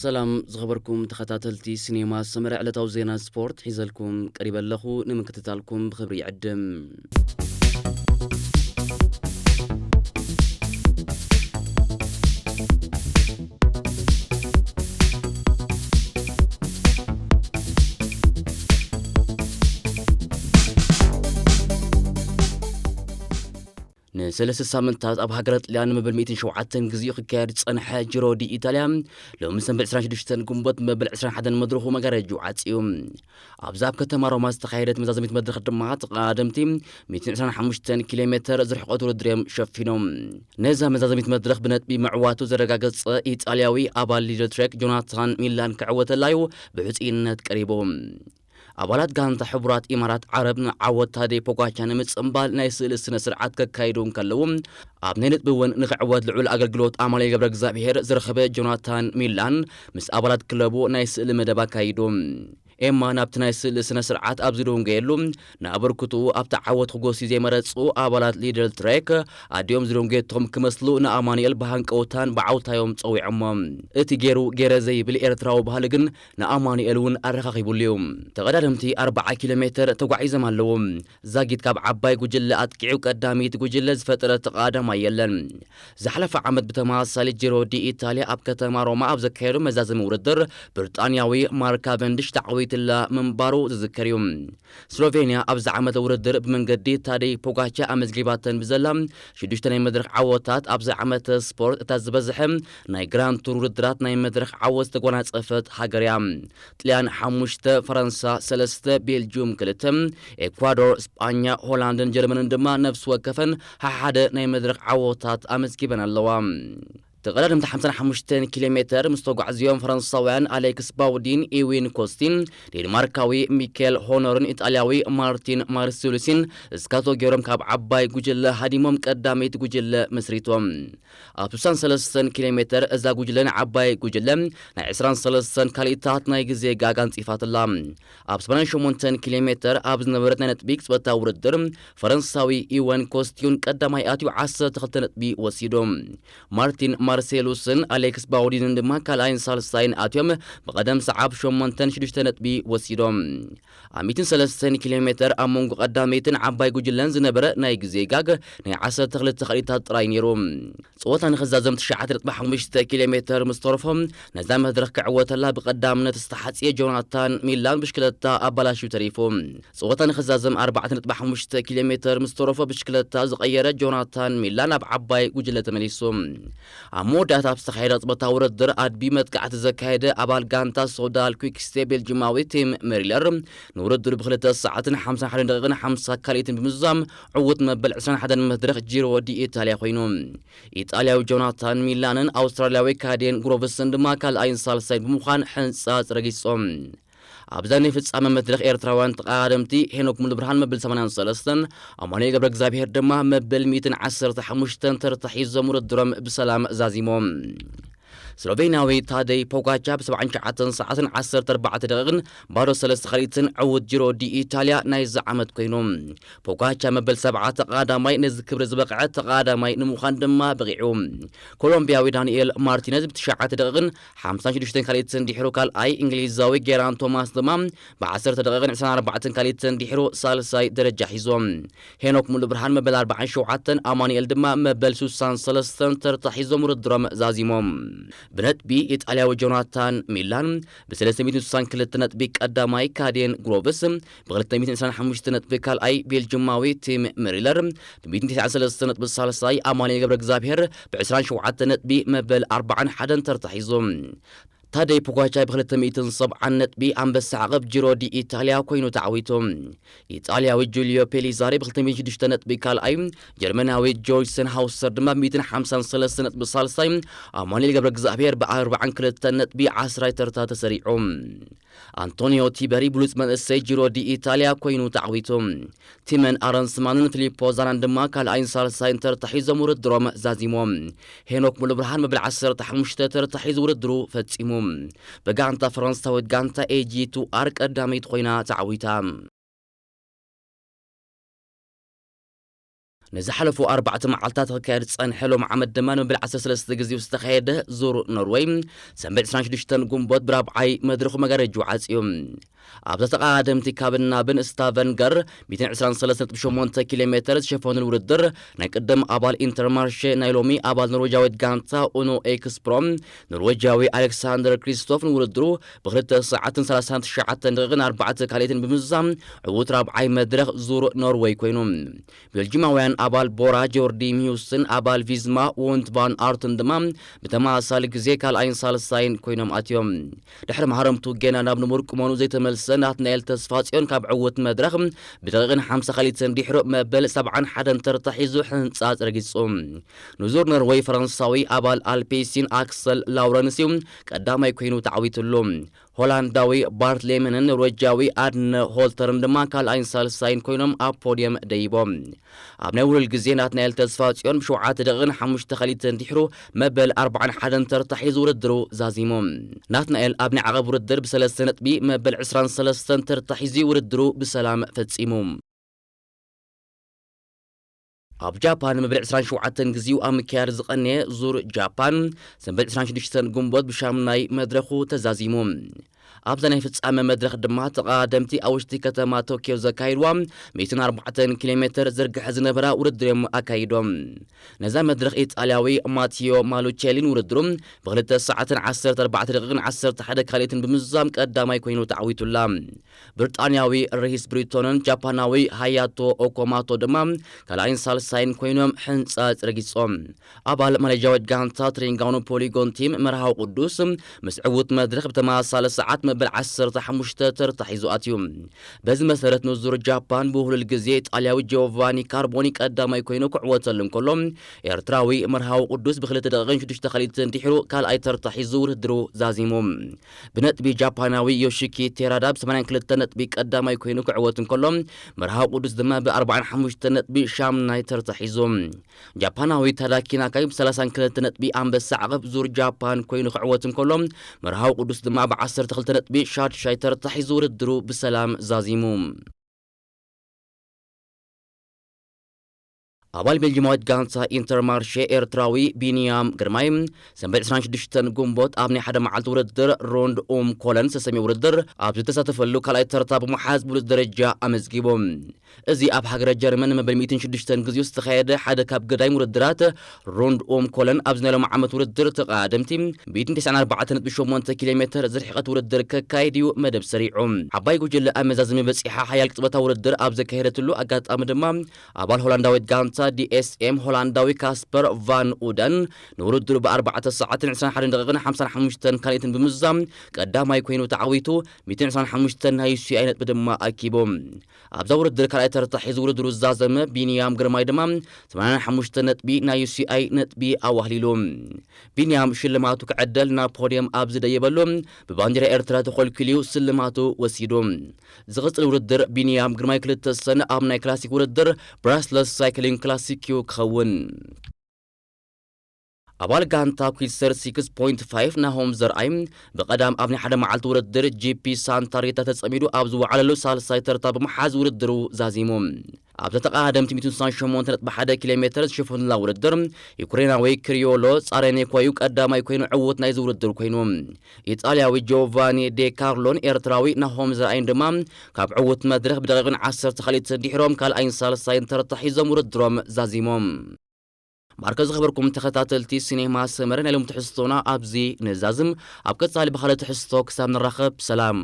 ሰላም ዝኸበርኩም ተኸታተልቲ ሲኔማ ሰመረ፣ ዕለታዊ ዜና ስፖርት ሒዘልኩም ቀሪበ ኣለኹ። ንምክትታልኩም ብኽብሪ ይዕድም። ንሰለስተ ሳምንታት ኣብ ሃገረ ጥልያን መበል ሚእትን ሸውዓተን ግዜኡ ክካየድ ዝጸንሐ ጂሮ ዲ ኢጣልያ፣ ሎሚ ሰንበት ዕስራን ሽዱሽተን ግንቦት መበል ዕስራን ሓደን መድረኹ መጋረጅኡ ዓጽዩ። ኣብዛ ኣብ ከተማ ሮማ ዝተኻየደት መዛዘሚት መድረኽ ድማ ተቐዳደምቲ ሚእትን ዕስራን ሓሙሽተን ኪሎ ሜተር ዝርሕቐት ውድድር እዮም ሸፊኖም። ነዛ መዛዘሚት መድረኽ ብነጥቢ ምዕዋቱ ዘረጋገጸ ኢጣልያዊ ኣባል ሊደል ትሬክ ጆናታን ሚላን ክዕወተላዩ ብሕጹይነት ቀሪቡ። ኣባላት ጋንታ ሕቡራት ኢማራት ዓረብ ንዓወት ታዴ ፖጋቻ ንምጽንባል ናይ ስእሊ ስነ ስርዓት ከካይዱ እንከለዉ፣ ኣብ ናይ ነጥቢ እውን ንክዕወት ልዑል ኣገልግሎት ኣማኑኤል ገብረ እግዚኣብሔር ዝረኸበ ጆናታን ሚላን ምስ ኣባላት ክለቡ ናይ ስእሊ መደብ ኣካይዱ። ኤማ ናብቲ ናይ ስእሊ ስነ ስርዓት ኣብ ዝደንገየሉ፣ ንኣበርክትኡ ኣብቲ ዓወት ክጎሲ ዘይመረጹ ኣባላት ሊደል ትሬክ ኣዲኦም ዝደንገየቶም ክመስሉ ንኣማኑኤል ብሃንቀውታን ብዓውታዮም ጸዊዖሞ። እቲ ገይሩ ገይረ ዘይብል ኤርትራዊ ባህሊ ግን ንኣማኑኤል እውን ኣረኻኺቡሉ እዩ። ተቐዳደምቲ ኣርብዓ ኪሎ ሜተር ተጓዒዞም ኣለዉ። ዛጊት ካብ ዓባይ ጉጅለ ኣጥቂዑ ቀዳሚት ጉጅለ ዝፈጠረ ተቐዳዳማይ የለን። ዝሓለፈ ዓመት ብተመሳሳሊ ጂሮ ዲ ኢታልያ ኣብ ከተማ ሮማ ኣብ ዘካየዱ መዛዘሚ ውድድር ብሪጣንያዊ ማርክ ካቨንዲሽ ተዓዊትላ ምንባሩ ዝዝከር እዩ። ስሎቬንያ ኣብዚ ዓመተ ውድድር ብመንገዲ ታደይ ፖጋቻ ኣመዝጊባተን ብዘላ ሽዱሽተ ናይ መድረኽ ዓወታት ኣብዚ ዓመተ ስፖርት እታ ዝበዝሐ ናይ ግራንድ ቱር ውድድራት ናይ መድረኽ ዓወት ዝተጎናጸፈት ሃገር እያ። ጥልያን ሓሙሽተ፣ ፈረንሳ ሰለስተ፣ ቤልጅዩም ክልተ፣ ኤኳዶር፣ ስጳኛ፣ ሆላንድን ጀርመንን ድማ ነፍሲ ወከፈን ሓሓደ ናይ መድረኽ ዓወታት ኣመዝጊበን ኣለዋ። ተቐዳደምቲ ሓምሳን ሓሙሽተን ኪሎ ሜተር ምስ ተጓዕዝዮም ፈረንሳውያን ኣሌክስ ባውዲን፣ ኢዊን ኮስቲን፣ ዴንማርካዊ ሚኬል ሆኖርን ኢጣልያዊ ማርቲን ማርሲሉሲን እስካቶ ገይሮም ካብ ዓባይ ጉጅለ ሃዲሞም ቀዳመይቲ ጉጅለ መስሪቶም። ኣብ ስሳን ሰለስተን ኪሎ ሜተር እዛ ጉጅለ ንዓባይ ጉጅለ ናይ ዕስራን ሰለስተን ካልኢታት ናይ ግዜ ጋግ ኣንጺፋትላ። ኣብ ሰማንያን ሸሞንተን ኪሎ ሜተር ኣብ ዝነበረት ናይ ነጥቢ ቅጽበታዊ ውድድር ፈረንሳዊ ኢወን ኮስቲዩን ቀዳማይ ኣትዩ ዓሰርተ ክልተ ነጥቢ ወሲዱ። ማርቲን ማርሴሉስን ኣሌክስ ባውዲንን ድማ ካልኣይን ሳልሳይን ኣትዮም ብቐደም ሰዓብ ሸሞንተን ሽዱሽተ ነጥቢ ወሲዶም። ኣብ ሚእትን ሰለስተን ኪሎ ሜተር ኣብ መንጎ ቀዳመይትን ዓባይ ጉጅለን ዝነበረ ናይ ግዜ ጋግ ናይ ዓሰርተ ክልተ ካልኢታት ጥራይ ነይሩ። ጸወታ ንኽዛዘም ትሽዓተ ነጥቢ ሓሙሽተ ኪሎ ሜተር ምስ ተረፎ፣ ነዛ መድረኽ ክዕወተላ ብቐዳምነት ዝተሓጽየ ጆናታን ሚላን ብሽክለታ ኣባላሽዩ ተሪፉ። ጸወታ ንኽዛዘም ኣርባዕተ ነጥቢ ሓሙሽተ ኪሎ ሜተር ምስ ተረፎ ብሽክለታ ዝቐየረ ጆናታን ሚላን ኣብ ዓባይ ጉጅለ ተመሊሱ። ኣብ መወዳእታ ኣብ ዝተኻየደ ቅጽበታዊ ውድድር ኣድቢ መጥቃዕቲ ዘካየደ ኣባል ጋንታ ሶዳል ኩክ ስቴፕ ቤልጅማዊ ቲም መሪለር ንውድድሩ ብክልተ ሰዓትን ሓምሳን ሓደን ደቂቕን ሓምሳ ካልኢትን ብምዝዛም ዕዉት መበል ዕስራን ሓደን መድረኽ ጂሮ ዲ ኢታልያ ኮይኑ። ኢጣልያዊ ጆናታን ሚላንን ኣውስትራልያዊ ካዴን ግሮቭስን ድማ ካልኣይን ሳልሳይን ብምዃን ሕንጻጽ ረጊጾም። ኣብዛ ናይ ፍጻመ መድረኽ ኤርትራውያን ተቐዳደምቲ ሄኖክ ሙሉብርሃን መበል ሰማንያን ሰለስተን፣ ኣማኑኤል ገብረ እግዚኣብሔር ድማ መበል ሚእትን ዓሰርተ ሓሙሽተን ተርታ ሒዞም ውድድሮም ብሰላም ዛዚሞም። ስሎቬንያዊ ታደይ ፖጋቻ ብ ሰብዓን ትሽዓተን ሰዓትን ዓሰርተ ኣርባዕተ ደቂቕን ባዶ ሰለስተ ካልኢትን ዕዉት ጂሮ ዲ ኢታልያ ናይዚ ዓመት ኮይኑ። ፖጋቻ መበል ሰብዓ ተቐዳማይ ነዚ ክብሪ ዝበቕዐ ተቐዳማይ ንምዃን ድማ በቒዑ። ኮሎምቢያዊ ዳንኤል ማርቲነዝ ብትሽዓተ ደቂቕን ሓምሳን ሽዱሽተን ካልኢትን ድሕሩ ካልኣይ፣ እንግሊዛዊ ጌራን ቶማስ ድማ ብዓሰርተ ደቂቕን ዕስራን ኣርባዕተን ካልኢትን ድሕሩ ሳልሳይ ደረጃ ሒዞም። ሄኖክ ሙሉብርሃን መበል ኣርባዓን ሸውዓተን፣ ኣማኑኤል ድማ መበል ስሳን ሰለስተን ተርታ ሒዞም ውድድሮም ዛዚሞም። ብነጥቢ ኢጣልያዊ ጆናታን ሚላን ብሰለስተ ሚእትን ስሳን ክልተ ነጥቢ ቀዳማይ፣ ካዴን ግሮቭስ ብክልተ ሚእትን ዕስራን ሓሙሽተ ነጥቢ ካልኣይ፣ ቤልጅማዊ ቲም መሪለር ብሚእትን ተስዓን ሰለስተን ነጥቢ ሳልሳይ፣ ኣማኑኤል ገብረ እግዚኣብሔር ብዕስራን ሸውዓተን ነጥቢ መበል ኣርባዓን ሓደን ተርታ ሒዞም። ታደይ ፖጋቻ ብክልተ ሚእትን ሰብዓን ነጥቢ ኣንበሳ ዓቐብ ጂሮ ዲ ኢታልያ ኮይኑ ተዓዊቱ። ኢጣልያዊ ጁልዮ ፔሊዛሪ ብክልተ ሚእትን ሽዱሽተ ነጥቢ ካልኣይ፣ ጀርመናዊ ጆርጅ ሰንሃውሰር ድማ ብሚእትን ሓምሳን ሰለስተ ነጥቢ ሳልሳይ፣ ኣማኑኤል ገብረ እግዚኣብሔር ብኣርባዓን ክልተን ነጥቢ ዓስራይ ተርታ ተሰሪዑ። ኣንቶኒዮ ቲበሪ ብሉጽ መንእሰይ ጂሮ ዲ ኢታልያ ኮይኑ ተዓዊቱ። ቲመን ኣረንስማንን ፊሊፖ ዛናን ድማ ካልኣይን ሳልሳይን ተርታ ሒዞም ውድድሮም ዛዚሞም። ሄኖክ ሙሉብርሃን መበል ዓሰርተ ሓሙሽተ ተርታ ሒዙ ውድድሩ ፈጺሙ። ብጋንታ ፈረንሳዊት ጋንታ ኤጂ ቱ ኣር ቀዳመይቲ ኮይና ተዓዊታ። ንዝሓለፉ ኣርባዕተ መዓልታት ክካየድ ዝጸንሐ ሎም ዓመት ድማ ንመበል ዓሰርተ ሰለስተ ግዜኡ ዝተኻየደ ዙር ኖርወይ ሰንበት ዕስራን ሽዱሽተን ጉንቦት ብራብዓይ መድረኹ መጋረጅኡ ዓጽዩ። ኣብዛ ተቐዳደምቲ ካብን ናብን ስታቨንገር ሚእትን ዕስራን ሰለስተን ነጥቢ ሸሞንተ ኪሎ ሜተር ዝሸፈኑሉ ውድድር ናይ ቅድም ኣባል ኢንተርማርሼ ናይ ሎሚ ኣባል ኖርወጃዊት ጋንታ ኡኖ ኤክስፕሮ ኖርወጃዊ ኣሌክሳንደር ክሪስቶፍ ንውድድሩ ብክልተ ሰዓትን ሰላሳን ትሽዓተን ደቂቕን ኣርባዕተ ካልኢትን ብምዝዛም ዕዉት ራብዓይ መድረኽ ዙር ኖርወይ ኮይኑ። ቤልጂማውያን ኣባል ቦራ ጆርዲ ሚውስን ኣባል ቪዝማ ዎንት ቫን ኣርትን ድማ ብተመሳሳሊ ግዜ ካልኣይን ሳልሳይን ኮይኖም ኣትዮም። ድሕሪ ማህረምቱ ገና ናብ ንቡር ቁመኑ ዘይተመልሰ ናትናኤል ተስፋጽዮን ካብ ዕዉት መድረኽ ብደቂቕን ሓምሳ ካልኢትን ድሕሩ መበል ሰብዓን ሓደን ተርታ ሒዙ ሕንጻጽ ረጊጹ። ንዙር ኖርወይ ፈረንሳዊ ኣባል ኣልፔሲን ኣክሰል ላውረንስ እዩ ቀዳማይ ኮይኑ ተዓዊትሉ። ሆላንዳዊ ባርት ሌመንን ኖርወጃዊ ኣድነ ሆልተርን ድማ ካልኣይን ሳልሳይን ኮይኖም ኣብ ፖድየም ደይቦም። ኣብ ናይ ውድድር ግዜ ናትናኤል ተስፋጽዮን ብሸውዓተ ደቂቕን ሓሙሽተ ካልኢትን ድሕሩ መበል ኣርባዓን ሓደን ተርታ ሒዙ ውድድሩ ዛዚሙ። ናትናኤል ኣብ ናይ ዓቐብ ውድድር ብሰለስተ ነጥቢ መበል ዕስራን ሰለስተን ተርታ ሒዙ ውድድሩ ብሰላም ፈጺሙ። ኣብ ጃፓን መበል ዕስራን ሸውዓተን ግዜኡ ኣብ ምክያድ ዝቐነየ ዙር ጃፓን ሰንበት ዕስራን ሽዱሽተን ጉንቦት ብሻምናይ መድረኹ ተዛዚሙ። ኣብዛ ናይ ፍጻመ መድረኽ ድማ ተቐዳደምቲ ኣብ ውሽጢ ከተማ ቶኪዮ ዘካይድዋ ሚእትን ኣርባዕተን ኪሎ ሜተር ዝርግሐ ዝነበራ ውድድር እዮም ኣካይዶም። ነዛ መድረኽ ኢጣልያዊ ማቲዮ ማሉቼሊ ንውድድሩ ብክልተ ሰዓትን ዓሰርተ ኣርባዕተ ደቂቕን ዓሰርተ ሓደ ካልኢትን ብምዝዛም ቀዳማይ ኮይኑ ተዓዊቱላ። ብሪጣንያዊ ሪስ ብሪቶንን ጃፓናዊ ሃያቶ ኦኮማቶ ድማ ካልኣይን ሳልሳይን ኮይኖም ሕንጻጽ ረጊጾም። ኣባል ማሌዥያዊት ጋንታ ትሪንጋኑ ፖሊጎን ቲም መርሃዊ ቅዱስ ምስ ዕዉት መድረኽ ብተመሳሳሊ ሰዓት መበል ዓሰርተ ሓሙሽተ ተርታ ሒዙ ኣትዩ። በዚ መሰረት ንዙር ጃፓን ብውህሉል ግዜ ኢጣልያዊ ጂዮቫኒ ካርቦኒ ቀዳማይ ኮይኑ ክዕወተሉ እንከሎ፣ ኤርትራዊ መርሃዊ ቅዱስ ብክልተ ደቂቕን ሽዱሽተ ካልኢትን ድሕሩ ካልኣይ ተርታ ሒዙ ውድድሩ ዛዚሙ። ብነጥቢ ጃፓናዊ ዮሺኪ ቴራዳ ብ82 ነጥቢ ቀዳማይ ኮይኑ ክዕወት እንከሎ፣ መርሃዊ ቅዱስ ድማ ብ45 ነጥቢ ሻምናይ ተርታ ሒዙ። ጃፓናዊ ታዳኪ ናካይ ብ32 ነጥቢ ኣንበሳ ዓቐብ ዙር ጃፓን ኮይኑ ክዕወት እንከሎ፣ መርሃዊ ቅዱስ ድማ ብ12 ነጥቢ ሻድሻይ ተርታ ሒዙ ውድድሩ ብሰላም ዛዚሙ። ኣባል ቤልጂማዊት ጋንታ ኢንተርማርሼ ኤርትራዊ ቢንያም ግርማይ ሰንበት ዕስራን ሽዱሽተን ጉንቦት ኣብ ናይ ሓደ መዓልቲ ውድድር ሮንድ ኡም ኮለን ዝተሰምየ ውድድር ኣብ ዝተሳተፈሉ ካልኣይ ተርታ ብምሓዝ ብሉጽ ደረጃ ኣመዝጊቡ። እዚ ኣብ ሃገረ ጀርመን መበል ሚእትን ሽዱሽተን ግዜኡ ዝተኻየደ ሓደ ካብ ገዳይም ውድድራት ሮንድ ኡም ኮለን ኣብዚ ናይ ሎም ዓመት ውድድር ተቐዳደምቲ ሚእትን ተስዓን ኣርባዕተን ነጥቢ ሸሞንተ ኪሎ ሜተር ዝርሕቐት ውድድር ከካይድ እዩ መደብ ሰሪዑ። ዓባይ ጉጅለ ኣብ መዛዘሚ በጺሓ ሓያል ቅጽበታዊ ውድድር ኣብ ዘካየደትሉ ኣጋጣሚ ድማ ኣባል ሆላንዳዊት ጋንታ ዲኤስኤም ሆላንዳዊ ካስፐር ቫን ኡደን ንውድድሩ ብ ኣርባዕተ ሰዓትን ዕስራን ሓደን ደቂቕን ሓምሳን ሓሙሽተን ካልኢትን ብምዝዛም ቀዳማይ ኮይኑ ተዓዊቱ ሚእትን ዕስራን ሓሙሽተን ናይ ዩሲኣይ ነጥቢ ድማ ኣኪቡ። ኣብዛ ውድድር ካልኣይ ተርታ ሒዙ ውድድሩ ዝዛዘመ ቢንያም ግርማይ ድማ ሰማንያን ሓሙሽተ ነጥቢ ናይ ዩሲኣይ ነጥቢ ኣዋህሊሉ። ቢንያም ሽልማቱ ክዕደል ናብ ፖድየም ኣብ ዝደየበሉ ብባንዲራ ኤርትራ ተኾልኪሉ ስልማቱ ወሲዱ። ዝቕጽል ውድድር ቢንያም ግርማይ ክልተ ሰነ ኣብ ናይ ክላሲክ ውድድር ብራስለስ ሳይክሊንግ ክላሲክ እዩ ክኸውን። ኣባል ጋንታ ኩዊሰር ሲክስ ፖይንት ፋይቭ ናሆም ዘርኣይ ብቐዳም ኣብ ናይ ሓደ መዓልቲ ውድድር ጂፒ ሳንታ ሪታ ተጸሚዱ ኣብ ዝወዓለሉ ሳልሳይ ተርታ ብምሓዝ ውድድሩ ዛዚሙ። ኣብዛ ተቐዳደምቲ ሚእትን ስሳን ሸሞንተ ነጥቢ ሓደ ኪሎ ሜተር ዝሽፍኑላ ውድድር ዩክሬናዊ ክሪዮሎ ጻሬኔኮ እዩ ቀዳማይ ኮይኑ ዕዉት ናይዚ ውድድር ኮይኑ። ኢጣልያዊ ጆቫኒ ዴ ካርሎን ኤርትራዊ ናሆም ዘርኣይን ድማ ካብ ዕዉት መድረኽ ብደቂቕን ዓሰርተ ካልኢትን ድሕሮም ካልኣይን ሳልሳይን ተርታ ሒዞም ውድድሮም ዛዚሞም። ማርከ ዝኸበርኩም ተኸታተልቲ ሲኔማ ሰመረ ናይ ሎም ትሕዝቶና ኣብዚ ንዛዝም። ኣብ ቀጻሊ ብኻልእ ትሕዝቶ ክሳብ ንራኸብ ሰላም።